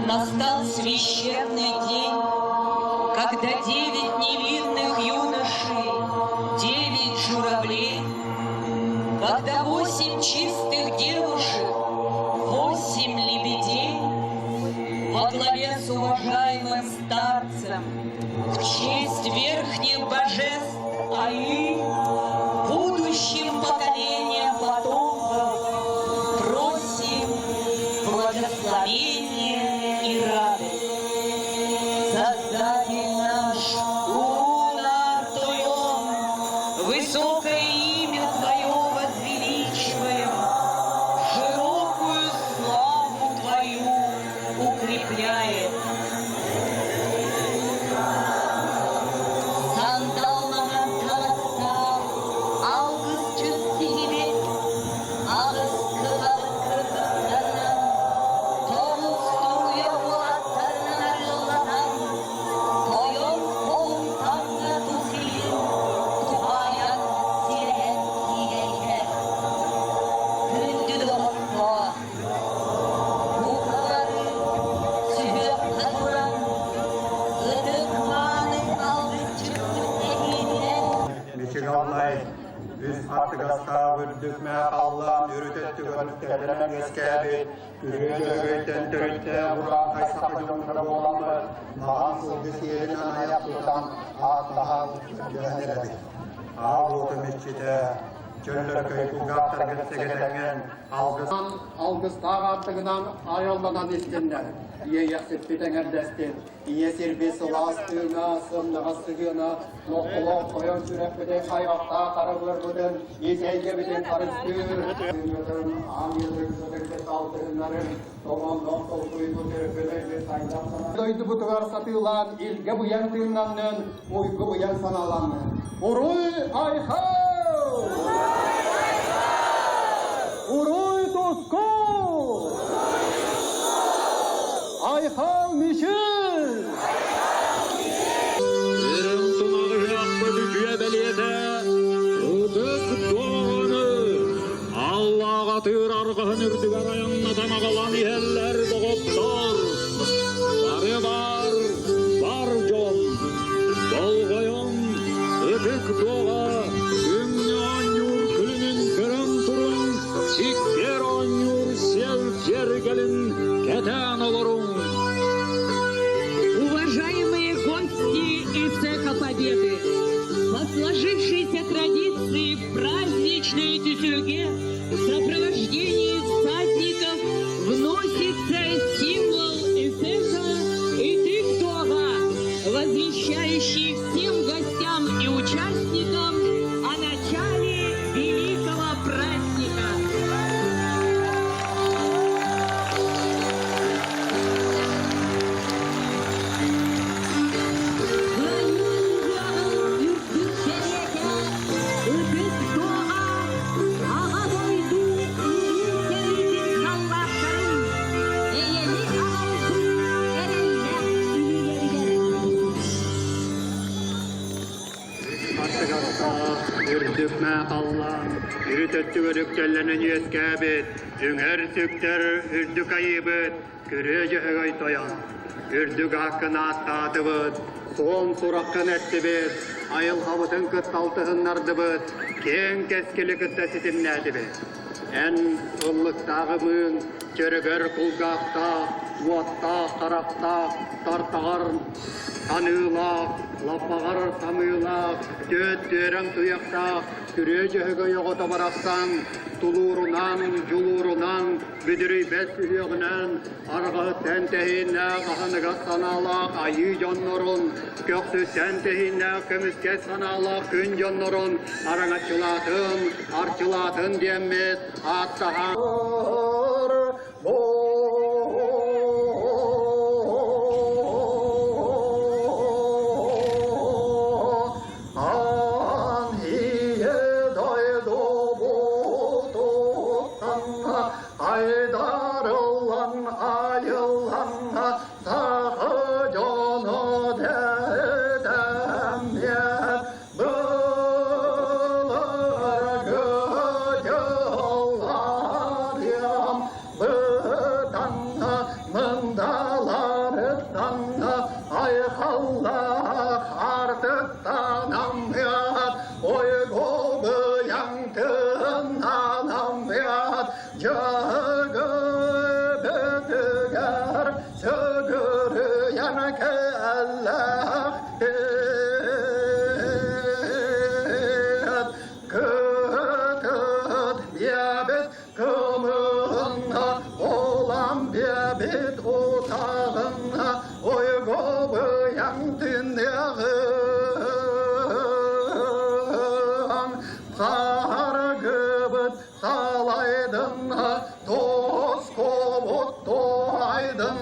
Настал священный день, когда девять невинных юношей, девять журавлей, когда восемь чистых девушек, восемь лебедей во главе с уважаемым старцем в честь верхних божеств Аи, будущим поколениям потомков просим благословения и радость. Создатель наш, Уна Тойон, высокое имя Твое возвеличиваем, широкую славу Твою укрепляем. Сандал маҥан таҥастаах, алгысчыт киһибит, аҕыс кыһабыт кыргыттарынан, тоҕус туруйа уолаттарынан арыаллатан, тойон холумтаҥҥа тус илин туһаайан сирэһэн киирэн иһэр. Күндү доҕоттоор, Бука бары сүһүөххэ туран, ытык-мааны алгысчыппыт этиитинэн Мичигаллай, үс аттыгастаах үрдүк мээхаллаан үрүт өттүгэр үктэллэнэн үөскээбит, күрүө дьөһөгөйтөн төрүттээх урааҥхай саха дьонноро буоламмыт, маҕан сылгы сиэлинэн айах тутан, ааттаһан, көрдөһөн эрэбит. Аал уотум иччитэ, чөллөркөй кулгаахтаргын сэгэтэҥҥин Алгыс Алгыстаах ааттыгынан айылланан истиннэр, иэйэхсиппит эҥэрдэстин, ийэ сирбит сылаас тыына, сымнаҕас сыһыана, нохтолоох тойон сүрэхпитин хайҕахтаах харабыарбытын, ис эйгэбитин харыстыыр, тыыҥҥытын, аан ийэ дойдутун алтыһыннарын, тоҕонноох толкуйбут өркөн сайдан Дойдубутугар сатыылаан илгэ быйаҥ тыыннаннын, уйгу быйаҥ санааланнын. Уруй айхал! Уруй туску! Айхал Мичил! Үрүҥ тумаҕыһыахпыт үтүө бэлиэтэ Ытык Дуоҕаны Аллаах атыыр арҕаһын үрдүгэр айаннатан аҕалан иһэллэр доҕоттор. Бары бар, бар дьон, болҕойон, ытык дуоҕа, күҥҥэ оонньуур күлүмүн көрөн туруҥ, сиккиэр оонньуур сиэл киэргэлин кэтээн олоруҥ. Уважаемые гости из Цеха Победы, по сложившейся традиции в праздничной Тюсюльге в сопровождении всадников вносится символ Эсеха Ытык-Дуоҕа, возвещающий всем гостям и участникам о начале великого праздника. Үрдүк бэлиэтэ Ытык Дуоҕа Аҕа дойду Улуу сэриитин саллааттарын эйэни аҕалбыт эрэллээх үлэлэригэр Аттыгастаах үрдүк мээхаллаан, үрүт өттүгэр үктэллэнэн үөскээбит, үҥэр сүктэр үрдүк айыыбыт, Күрүө Дьөһөгөй тойон, үрдүк ааккын ааттаатыбыт, суон сураххын эттибит, айылҕабытын кытта алтыһыннардыбыт, киэҥ кэскили кытта ситимнээтибит. Эн ыллыктааҕы мыын, чөрөгөр кулгаахтаах, уоттаах харахтаах, тартаҕар таныылаах, лаппаҕар самыылаах, түөт түөрэҥ туйахтаах, Күрүө Дьөһөгөй оҕото барахсан тулуурунан, дьулуурунан, бүдүрүйбэт сүһүөҕүнэн, арҕаһыттан тэһииннээх аһыныгас санаалаах айыы дьоннорун, көхсүттэн тэһииннээх көмүскэс санаалаах күн дьоннорун араҥаччылаатын, арчылаатын диэммит ааттаһан Аан ийэ дойдубутуттан айдарыллан айыллан саха дьоно дэтэммиэ былыргы дьылларым бытанна мындалар. Дьөгөбөтүгэр сөгүрүйэн кэллэхпит. Кытыт биэбит кымыһын, улам биэбит утаҕын, уйгу-быйаҥ түннэҕин. Саргыбыт салайдын, тускубут туһайдын,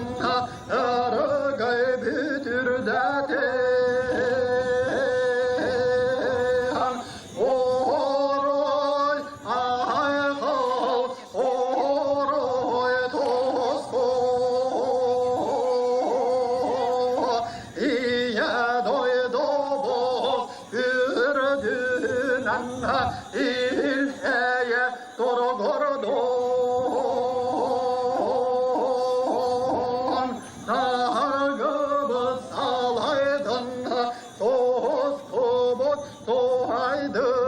ырыгай бүтүрдэтин. Уруй айхал, уруй туску, Ийэ дойдубут үрдүнэн ил-эйэ туругурдун. Саргыбыт салайдын, тускубут туһайдын.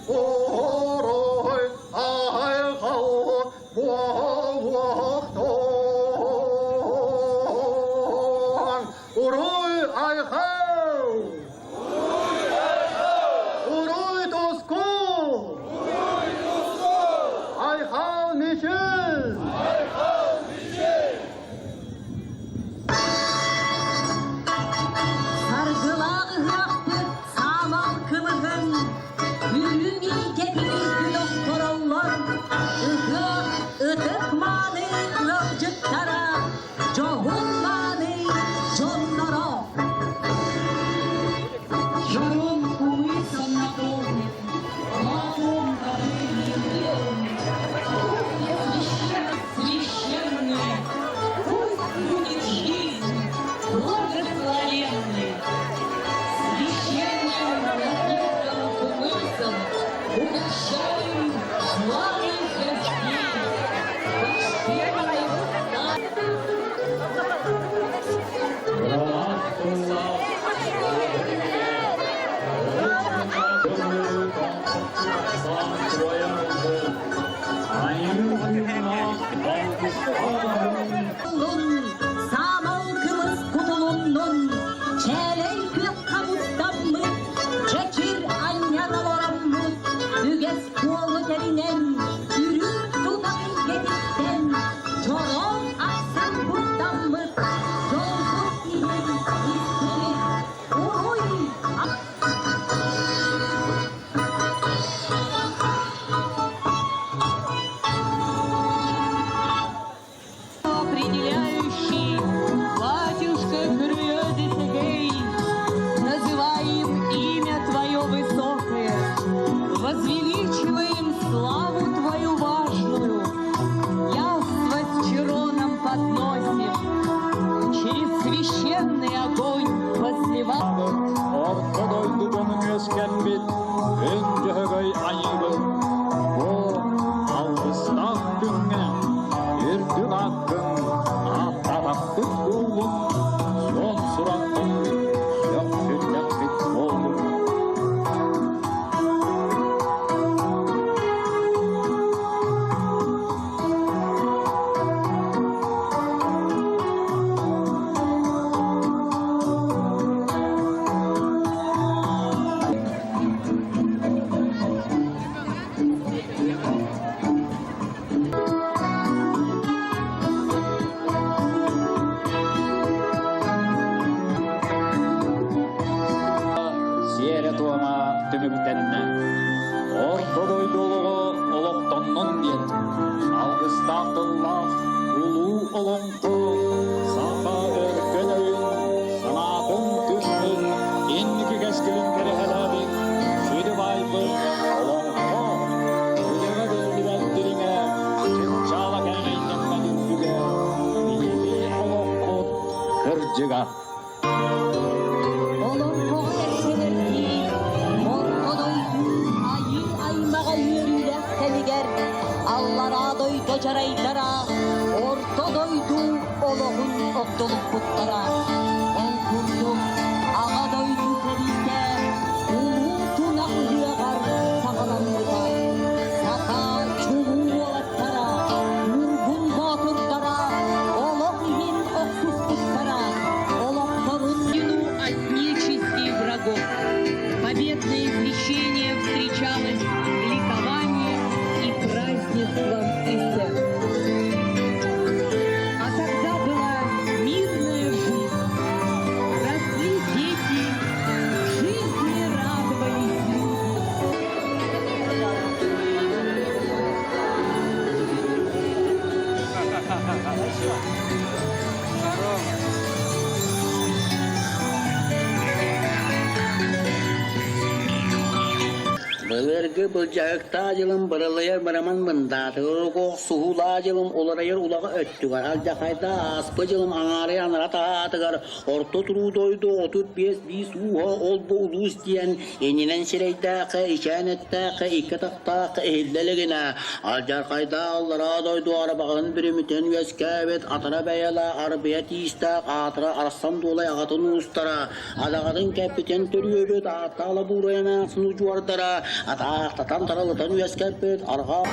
Уруй айхал буолуохтун. Уруй айхал! Уруй туску! Айхал мичил! Саргылаах ыһыахпыт саамал кымыһын үрүҥ илгэтин үрдүн охтороллор. Ыһыах ытык мааны ыалдьыттара, дьоһун мааны дьонноро. Чорон кумысом наполнен, молоком кобыльим белым. Пусть священная, пусть будет жизнь благословенной. Священным напитком кумысом угощаем званых гостей, почтенных Кыралаах тыллаах көҥүлү тоҥхохтоон туойан ылбыт айыы тыыннаах алгыстаах Саамал кымыс кутулуннун, чээлэй күөх хабыстаммыт, чэчир анньан олороммут, үгэс буолу тэринэн, үрүҥ тунах илгэтиттэн, чороон ахсын куттаммыт, дьолбут иһин истибит, уруй. Определяющий батюшка Крюэдетегей, называем имя Твое высокое, возвеличиваем славу Твою важную, яство с чароном подносим, через священный огонь возливаем. Орто дойду дьонун үөскэппит, күн дьөһөгөй айыыбыт. Бу алгыстаах күҥҥэ үрдүк ааккын ааттаатахпыт буоллун, суон сураххын сөхсүттэхпит буоллун. Сиэрэ-туома түмүктэннэ. Орто дойду олоҕо олохтоннун диэн алгыстаах тыллаах улуу олоҥхо саха өркөн өйүн, санаатын түспүт, инники кэскилин кэрэһэлээбит сүдү баайбыт олоҥхо үлэҕэ биллибэт дириҥэ, чыпчаала кээмэйдэммэт үрдүгэ, биһиги олохпут кырдьыга. Олоҥхоҕо кэпсэнэрдии, Орто дойду айыы аймаҕа үөрүүлээх кэмигэр аллараа дойду дьарайдара Орто дойду олоҕун огдолуппуттара. Ол курдук Аҕа дойду сэриитэ улуу тунах ыһыаҕар Былыргы былдьаһыктаах дьылым быралыйар быраман мындаатыгар охсуһуулаах дьылым уларыйар улаҕа өттүгэр алдьархайдаах ааспыт дьылым аҥаарыйа анара таһаатыгар орто туруу дойду 35 биис ууһа ол-бу улуус диэн иннинэн сирэйдээххэ ичээн эттээххэ икки атахтаахха иһиллэ илигинэ алдьархайдаах аллараа дойду арбаҕын бүрүмүтэн үөскээбит атара бэйэлээх арбыйа тиистээх аатыра арсан дуолай аҕатын уустара Адаҕатын кэппитин төрүөбүт ааттаала буурайа эмээхсин удьуордара атаахтатан таралытан үөскэппит арҕаа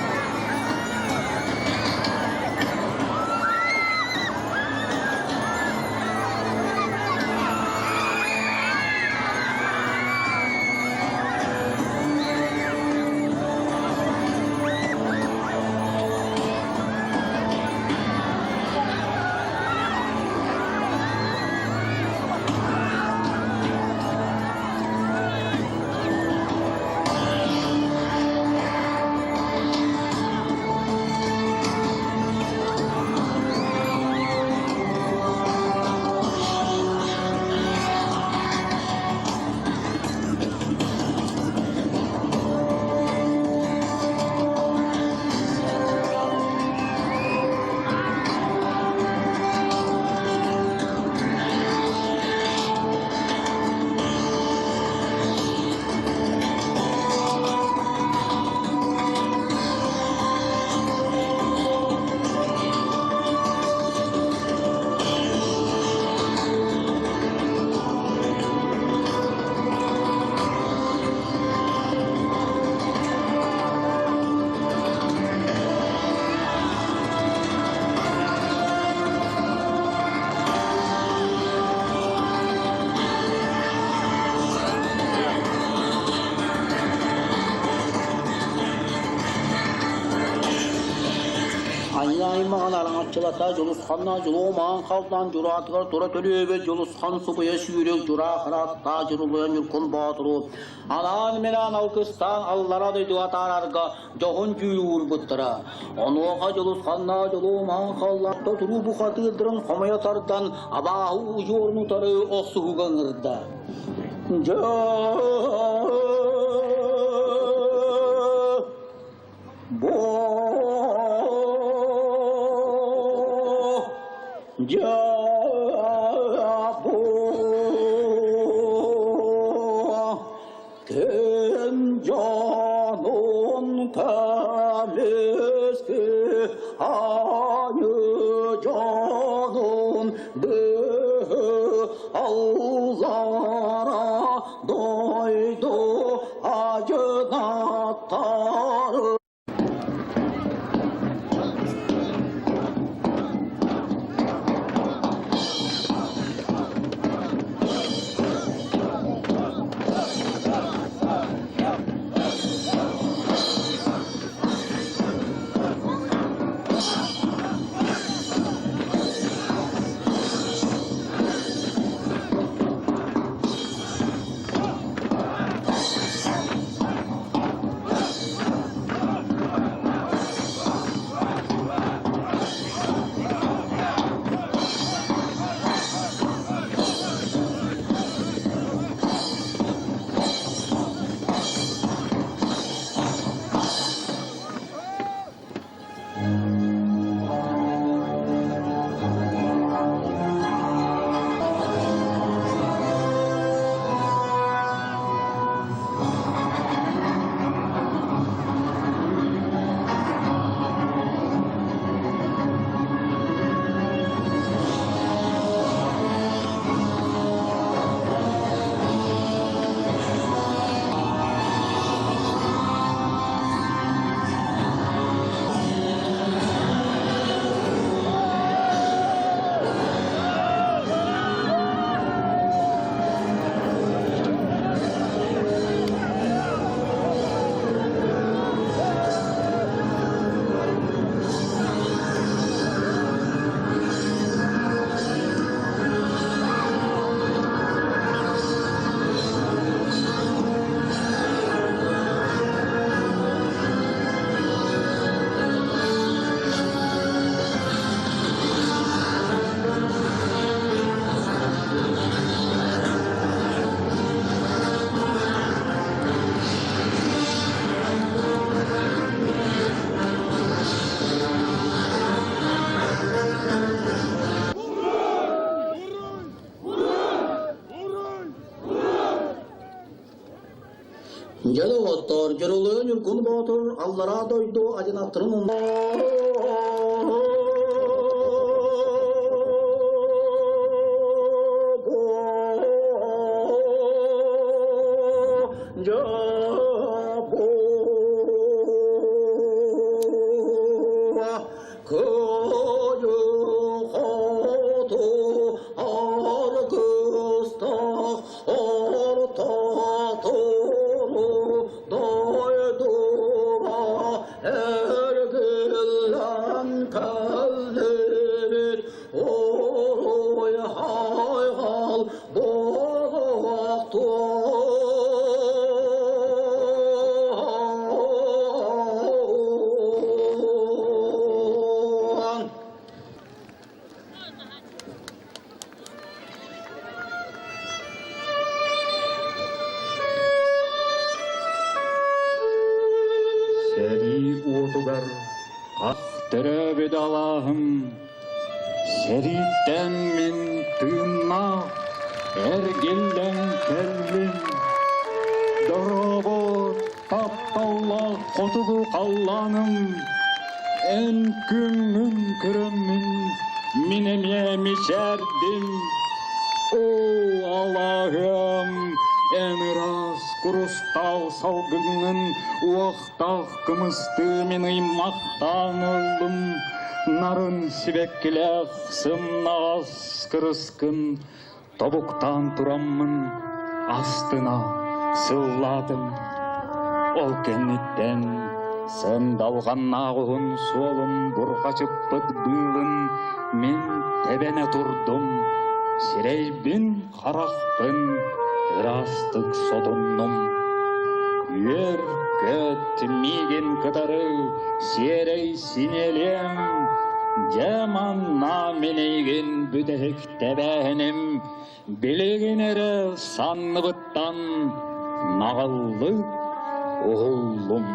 Анньа аймаҕын араҥаччылата Дьулусханна дьулуо маан халлаан дьураатыгар тура төлүөбүт Дьулусхан субуйа сүүрүк дьураа харааттаа дьурулуйа Ньургун Боотуру анаан-минээн алгыстаан аллара дойдуга атаарарга дьоһун дьүүл уурбуттара. Онуоха Дьулусханнаах Дьулуумаан халлаан туруу бухатыырдарын хомуйа тардан абааһы удьуорун утары охсуһууга ыҥырда. Дьэ бу дьэ бу Күн дьонун көмүскү айыы дьонун быһыы аллара дойду ажынаттары Дьурулуйа Ньургун Боотур аллараа дойду адьынаттарын Дойдуга эргиллэн кэллибит, уруй-айхал буолуохтун! Сэрии уотугар ах төрөөбүт алааһым, сэрииттэн мин тыыннаах эргиллэн кэллим. Дорообо, тапталлаах хотугу халлааным, эн күҥҥүн көрөммүн мин эмиэ мичээрдим. Оо, алааһым, эн ыраас курустаал салгыҥҥын уохтаах кымыстыы мин ыймахтаан ыллым. Нарын сибэккилээх сымнаҕас кырыскын Тобуктаан тураммын астына сыллаатым. Ол кэнниттэн сандалҕаннаах уһун суолум бурҕачыппыт быылын мин тэбэнэ турдум, сирэйбин харахпын ыраастык сотуннум. Үөр-көт миигин кытары сиэрэй синиэлиэм, дьэ манна мин эйигин бүтэһик Тэбээһиним билигин эрэ санныбыттан наҕыллык уһуллум.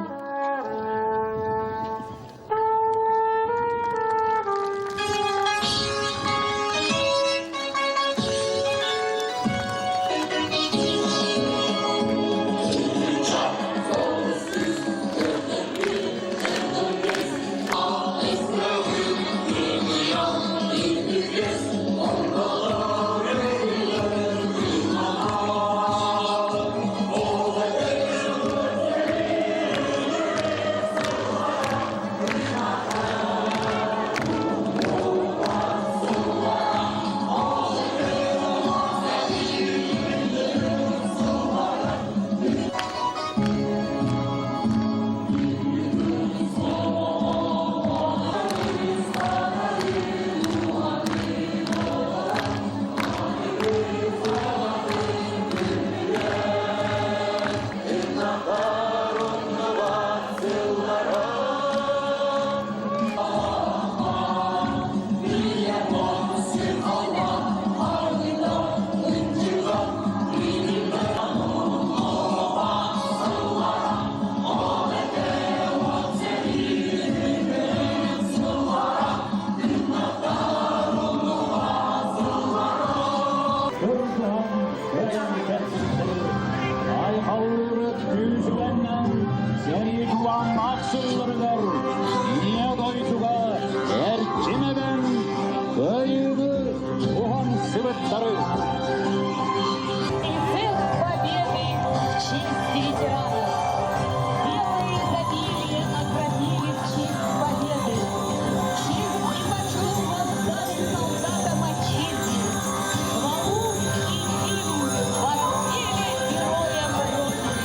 Айхаллыырыт күүсүгэннэн сэрии тулааннаах сылларыгар Ийэ дойдуга эрчим эбэн кыайыыны уһансыбыттары. Цех победы в честь ветеранов. Белое изобилие окропили в честь победы. Честь и почет воздали солдатам отчизны. Хвалу и гимн воспели героям Родины.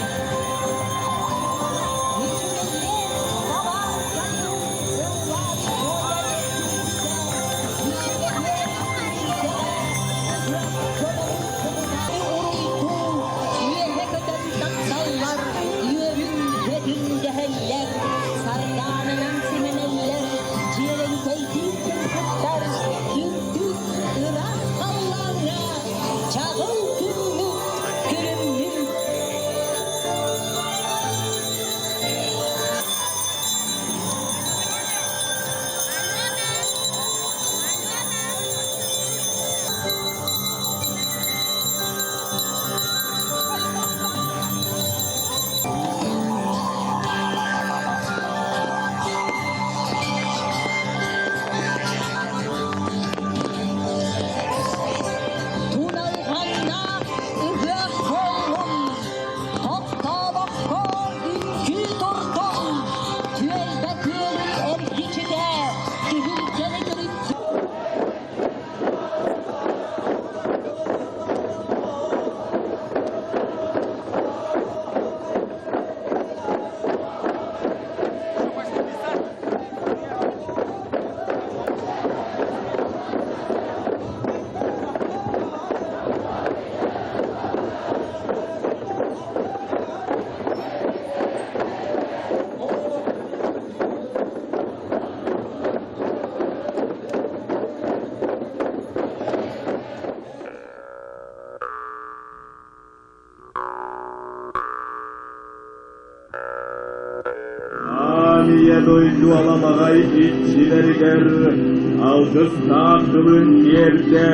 Аан Ийэ дойду аламаҕай иччилэригэр алгыстаах тылын тиэрдэ,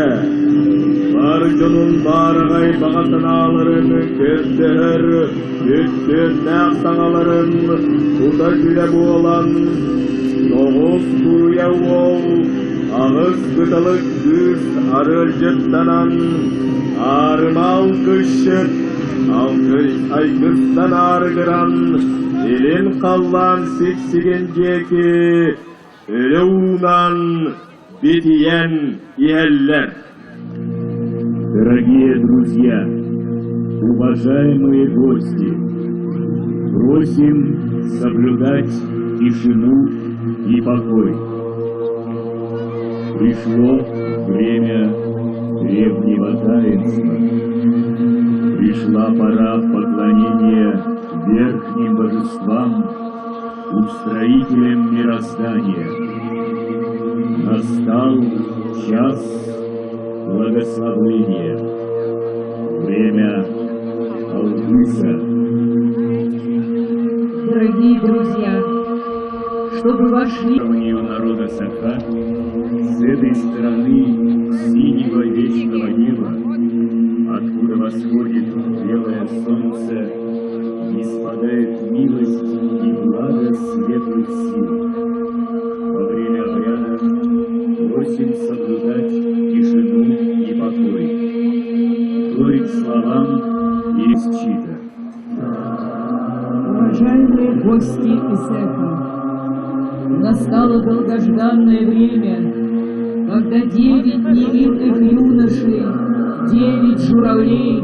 бар дьонун баараҕай баҕа санааларын көрдөһөр күттүөннээх саҥаларын тута күлэ буолан, тоҕус туруйа уол, аҕыс кыталык кыыс арыалдьыттанан, аарыма алгысчыт, алгыс айгыстан аарыгыран, илин халлаан сиксигин диэки өрө уунан битийэн иһэллэр. Дорогие друзья, уважаемые гости, просим соблюдать тишину и покой. Пришло время древнего таинства. Пришла пора поклонения верхним божествам, устроителям мироздания. Настал час благословления, время Алгыса. Дорогие друзья, чтобы вошли... народа Саха, с этой стороны синего вечного неба, откуда восходит белое солнце, не спадает милость и благо светлых сил. Во время обряда просим соблюдать тишину и покой, вторить словам из чита. Уважаемые гости Исеха, настало долгожданное время, когда девять невинных юношей, девять журавлей,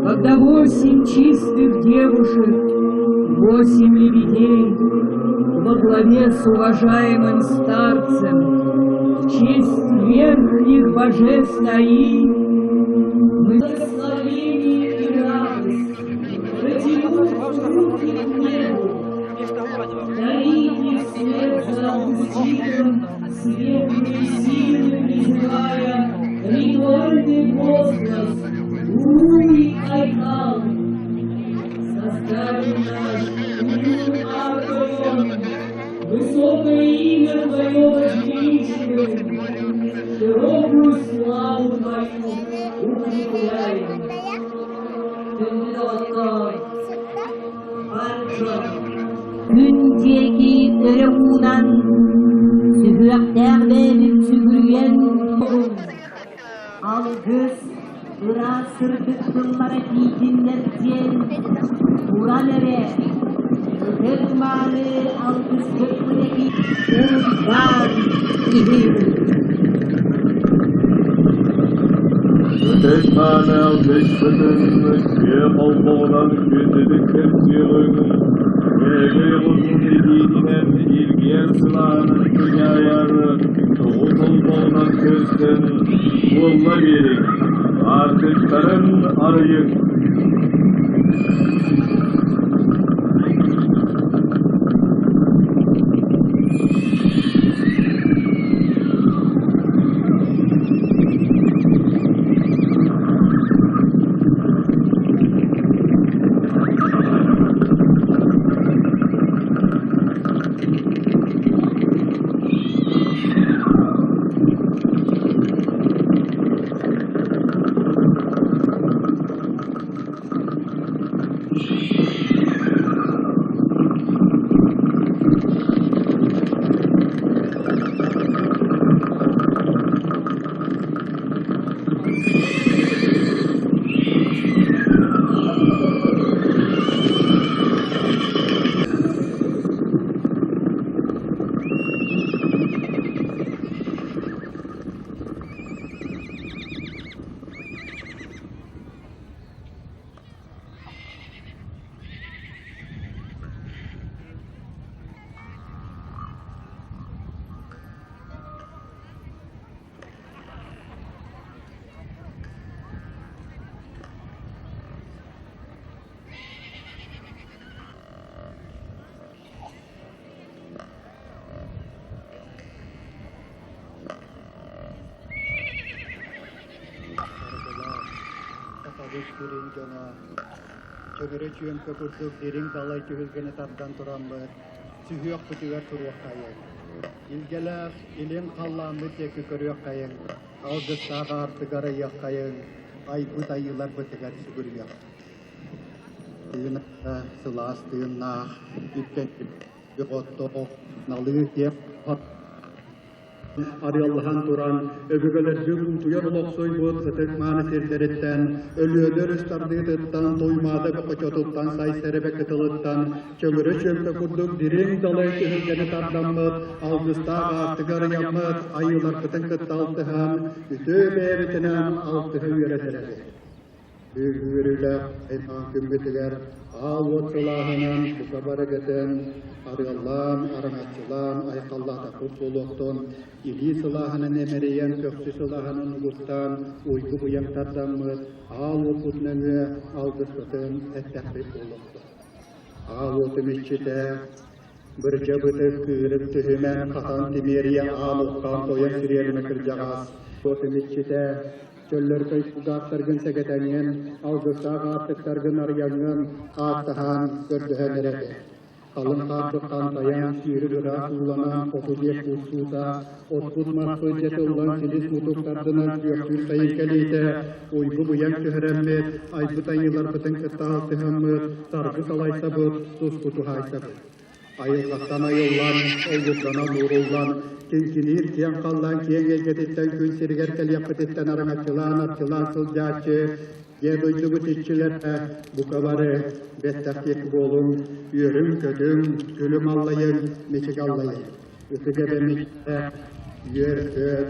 когда восемь чистых девушек, восемь лебедей во главе с уважаемым старцем в честь верхних божеств Аи мы благословение и радость протянув руки к небу, дарите вслед за Августином светлые силы призывая ритуальный возглас «Уй, Айхал!» Создатель наш, Уй, высокое имя Твое возвеличиваем, широкую славу Твою укрепляем. Күн диэки өрө уунан, сүһүөхтээх бэйэбит сүгүрүйэн Алгыс ыраас сырдык тыллара тиийдиннэр диэн туран эрэ ытык мааны алгыспыт урбаан иһин. Ытык мааны алгыспытын күөх олбоҕунан күндүтүк кэпсиэҕиҥ, Өрөгөй оҕотун илиитинэн илгиэн сылаанын туйаайар, тоҕус олбоҕунан көстөн буолла биэриҥ, аартыктарын арыйыҥ. Сахабыт сирин дьоно чөмөрө чүөмпэ курдук дириҥ далай түһүлгэни тардан тураммыт. Сүһүөхпүтүгэр туруоххайыҥ. Илгэлээх илин халлааммыт диэки көрүөххэйиҥ, алгыстаах аартыгар ыйыаххайыҥ, айбыт айыыларбытыгар сүгүрүйүөх. Тыын сылаас тыыннаах, үктэннибит оттоох, налыы киэп Арыаллаһан туран, өбүгэлэрбит утуйар олохсуйбут ытык-мааны сирдэриттэн, Өлүөнэ өрүс тардыытыттан, Туймаада хочотуттан, Сайсарыбэ кытылыттан, чөҥөрө чүөмпэ курдук дириҥ далай түһүлгэни тардаммыт, алгыстаах аартыгар ыйаммыт айыыларбытын кытта алтыһан, үтүө бэйэбитинэн алтыһа үөрэнэрэбит. Үөрүүлээх аймаҕын күммүтүгэр аал уот сылааһынан бука барыгытын арыаллаан, араҥаччылаан айхаллаатахпыт буолуохтун, илии сылааһынан эмэрийэн, көхсү сылааһынан угуттаан, уйгу быйаҥ тардаммыт аал уоппут нөҥүө алгыспытын эттэхпит буолуохтун. Аал уотум иччитэ, бырдьа-бытык кыырык түһүмэн хатан тимиэрийэ аал уххаан тойон сириэримэ кырдьаҕас, уотум иччитэ, Чөллөркөй кулгаахтаргын сэгэтэҥҥин, алгыстаах аартыктаргын арыйаҥҥын ааттаһан, көрдөһөн эрэбин. Халыҥ хаарбыт хантайан, сүүрүк ыраас ууланан, хоту диэк куустуута, отпут-маспыт дьэ тыллан силис мутук тардынан күөхтүүр сайын кэлиитэ, уйгу-быйаҥ түһэрэммит, айбыт айыыларбытын кытта алтыһаммыт, саргы салайсабыт, туску туһаайсабыт. Айылҕаттан айыллан, олгуйданан ууруллан, киҥкиниир киэҥ халлаан киэҥ эйгэтиттэн күн сиригэр кэлиэхпититтэн араҥаччылаан, арчылаан сылдьааччы, дьиэ дойдубут иччилэрэ бука бары бэттэх диэки буолуҥ, үөрүҥ-көтүҥ, күлүм аллайыҥ, мичик аллайыҥ. Ытык эбэм иччитэ, үөр-көт,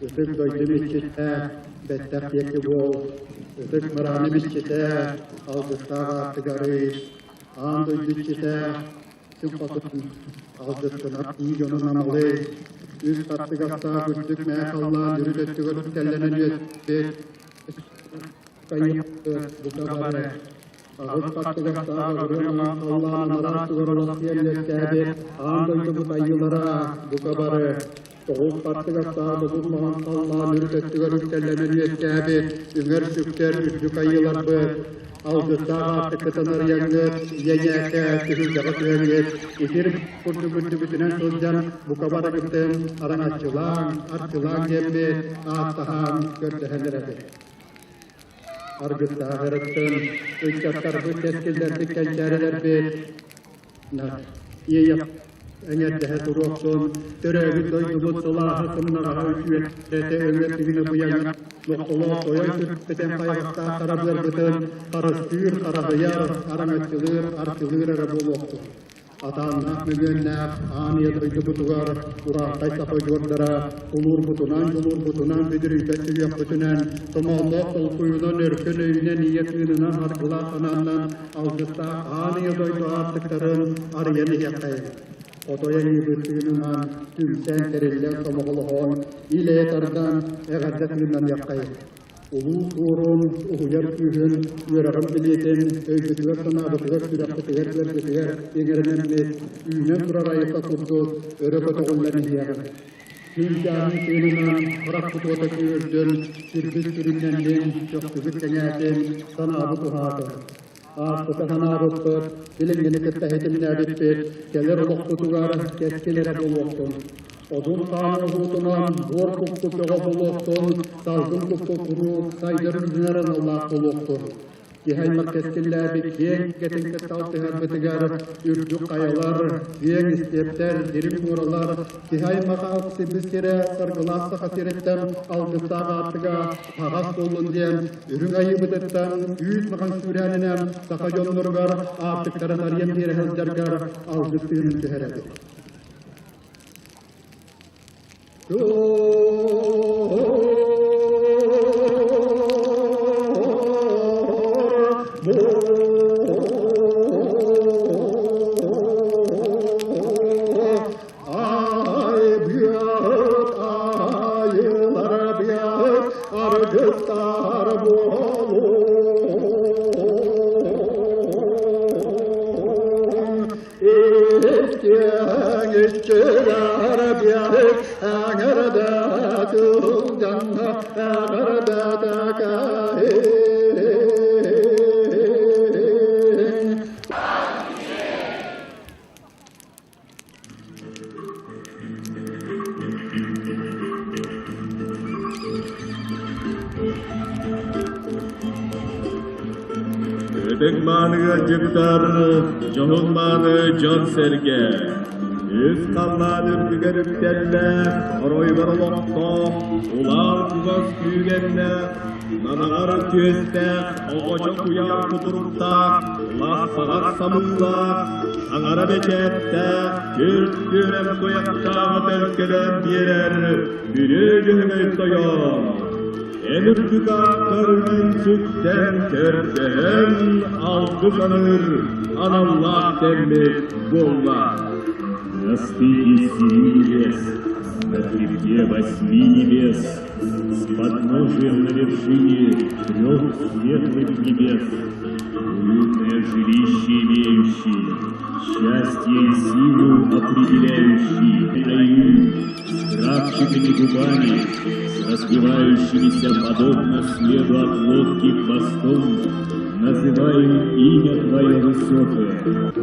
ытык дойдум иччитэ, бэттэх диэки буол, ытык мырааным иччитэ, алгыстаах аартыгары, Аан дойду иччитэ син хотун алгыстанар тии дьонун амалыы, үс хаттыгастаах үрдүк мээх халлаан үрүт өттүгэр үктэллэнэн үөспүт бука бары аҕыс хаттыгастаах ыгырыа маҥан халлаан анараа өттүгэр олохсуйан үөскээбит аан дойдубут айыылара бука бары тоҕус хаттыгастаах добун маҥан халлаан үрүт өттүгэр үктэллэнэн үөскээбит үҥэр-сүктэр үрдүк айыыларбыт алгыстаах аартыккытын арыйаҥҥыт, ийэ-ньээкэ түһүлгэҕэ түһэҥҥит, итир курдук үрдүбүтүнэн сылдьан бука барыгытын араҥаччылааҥ, арчылааҥ диэммит ааттаһан көрдөһөн эрэбит. Аргыстаах эрыттын, ыччаттарбыт кэскиллэрбит кэнчээрилэрбит Иэйэх эҥэрдэһэ туруохсун, төрөөбүт дойдубут сылааһа сымнаҕаһа үтүөтэ өҥө тыына быйаҥа нохтолоох тойон сүппэтэн хайҕахтаах харабыарбытын харыстыыр, хараһыйар, араҥаччылыыр, арчылыыр эрэ буолуохтун. Атааннаах мөҥүөннээх аан ийэ дойдубутугар ураахтай саха удьуордара тулуурбутунан, дьулуурбутунан бүдүрүйбэт сүһүөхпүтүнэн, томоонноох толкуйунан, өркөн өйүнэн, ийэ тыынынан, саргылаах санаанан алгыстаах аан ийэ дойду аартыктарын арыйан иһиэххэйиҥ. Отой айыыбыт тыынынан түмсэн, тэриллэн, сомоҕолоһон, ил-эйэ тардан, эҕэрдэ тыыннаныаххайыҥ. Улуу Суорун уһуйар күүһүн, үөрэҕин билиэтин, өйбүтүгэр-санаабытыгар, сүрэхпитигэр-быарбытыгар иҥэринэммит, үүнэн турар айылҕа курдук өрө көтөҕүллэн иһиэҕиҥ. Сүүрдээҕин тыынынан харахпыт уота күүһүрдүн, сирбит сүрүннэннин, көхсүбүт кэҥээтин, санаабыт уһаатын. Ааспыта санаабыппыт, билиҥҥини кытта ситимнээбиппит, кэлэр олохпутугар кэскил эрэ буолуохтун. Одун хаан оһуутунан буор куппут бөҕө буолуохтун, салгын куппут куруук сайдар үүнэр аналлаах буолуохтун. Киһи аймах кэскиллээбит киэҥ кэтин кытта алтыһарбытыгар үрдүк хайалар, киэҥ истиэптэр, дириҥ муоралар, киһи аймах алтыһыы сирэ саргылаах Саха сириттэн алгыстаах аартыга аһаҕас буоллун диэн үрүҥ айыыбытыттан үүт маҕан сүүрээнинэн саха дьонноругар аартыктарын арыйан биэрэ сылдьаргар алгыс тыынын түһэрэбит. Аргыстар буолуҥ Истиэҥ иччилэр биэһик эҥэрдэ сылдьан эҕэрдэ тэкэһиҥ. Ытык-мааны ыалдьыттар, дьоһун-мааны дьон-сэргэ! Үс халлаан үрдүгэр үктэллээх, оройугар олохтоох, улаан кугас күүгэннээх, нанаҕар түөстээх, оҕочо куйаар кутуруктаах, лахсаҕар самыылаах, таҥара бэчээттээх, түөрт түөрэм туйахтааҕы төлкөлөөн биэрэр Бүрүө Дьөһөгөй Тойон! Эн үрдүк ааккарынан сүктэн көрдөһөн алгыс аныыр аналлаах кэммит буолла. На стыке семи небес, на хребте восьми небес, с подножием на вершине трех светлых небес, уютное жилище имеющий, счастье и силу определяющий, Аю, с крапчатыми губами, с распевающимися подобно следу от лодки хвостом, называю имя Твое высокое.